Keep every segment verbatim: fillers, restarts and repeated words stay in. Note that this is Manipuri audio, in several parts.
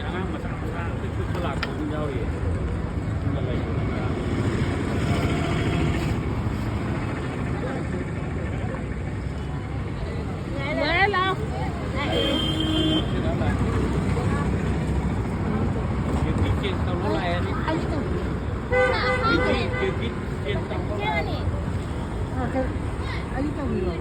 ꯑꯉꯥꯡ ꯃꯆꯥ ꯃꯆꯥ ꯄꯤꯛꯄ ꯂꯥꯛꯄ ꯑꯗꯨꯝ ꯌꯥꯎꯔꯤꯌꯦ꯫ ꯑꯗꯨꯅ ꯂꯩꯕꯅꯤꯅ꯫ ꯂꯣꯏꯔꯦ, ꯂꯥꯛꯑꯣ꯫ ꯗ꯭ꯌꯨꯇꯤ ꯆꯦꯟꯖ ꯇꯧꯔꯣ ꯂꯥꯛꯑꯦ꯫ ꯗ꯭ꯌꯨꯇꯤ, ꯗ꯭ꯌꯨꯇꯤ ꯆꯦꯟꯖ ꯇꯧꯔꯣ ꯂꯥꯛꯑꯦ꯫ ꯑꯥ, ꯀꯩ-, ꯑꯩ ꯇꯧꯕꯤꯔꯣ꯫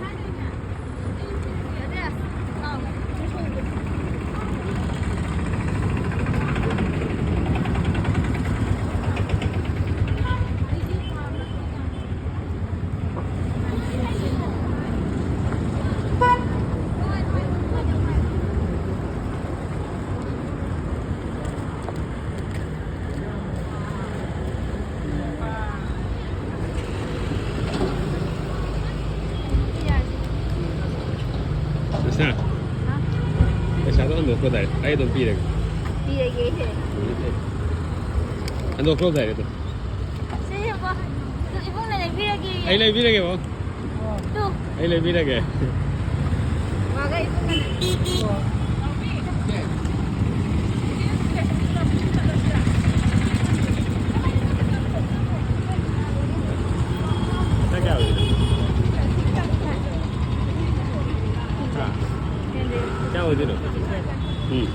ꯄꯩꯁꯥ? ꯍꯥ? ꯄꯩꯁꯥꯗꯣ ꯍꯟꯗꯣꯛꯈ꯭ꯔꯣ ꯗꯥꯏꯔꯦꯛ꯫ ꯑꯩ ꯑꯗꯨꯝ ꯄꯤꯔꯒꯦ꯫ ꯄꯤꯔꯒꯦ ꯑꯩꯁꯦ꯫ ꯍꯟꯗꯣꯛꯈ꯭ꯔꯣ ꯗꯥꯏꯔꯦꯛ ꯑꯗꯨꯝ꯫ ꯁꯤ ꯌꯦꯡꯉꯣ꯫ ꯏꯕꯨꯡꯅ ꯂꯩꯕꯤꯔꯒꯦ꯫ ꯑꯩ ꯂꯩꯕꯤꯔꯒꯦ, ꯕꯥꯕꯨ꯫ ꯇꯨ꯫ ꯑꯩ ꯂꯩꯕꯤꯔꯒꯦ꯫ ꯃꯥꯒ ꯏꯕꯨꯡꯅ꯫ ꯄꯩꯁꯥ ꯀꯌꯥ ꯑꯣꯏꯗꯣꯏꯅꯣ? ꯍꯥ? ꯀꯌꯥ ꯑꯣꯏꯗꯣꯏꯅꯣ? ꯎꯝ꯫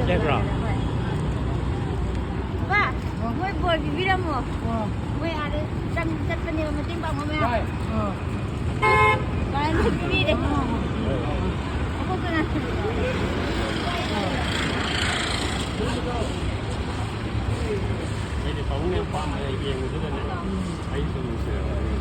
ꯂꯦꯞꯄ꯭ꯔꯣ? ꯕꯥ, ꯃꯣꯏ ꯕꯣꯔ ꯄꯤꯕꯤꯔꯝꯃꯣ꯫ ꯑꯣ꯫ ꯃꯣꯏ ꯑꯥꯗ ꯆꯪ-, ꯆꯠꯄꯅꯦꯕ ꯃꯇꯦꯡ ꯄꯥꯡꯕ ꯃꯌꯥꯝ꯫ ꯑꯣ꯫ ꯕꯥ, ꯃꯣꯏ ꯄꯤꯕꯤꯔꯦ꯫ ꯑꯣ꯫ ꯑꯩꯈꯣꯏ ꯀꯅꯥ? ꯑꯩꯗꯤ ꯄꯥꯕꯨꯡꯅ ꯌꯥꯝ ꯄꯥꯝꯃꯦ ꯌꯦꯡꯕꯗꯨꯗꯅꯦ꯫ ꯑꯩꯁꯨ ꯅꯨꯡꯁꯤꯔꯕꯅꯤ꯫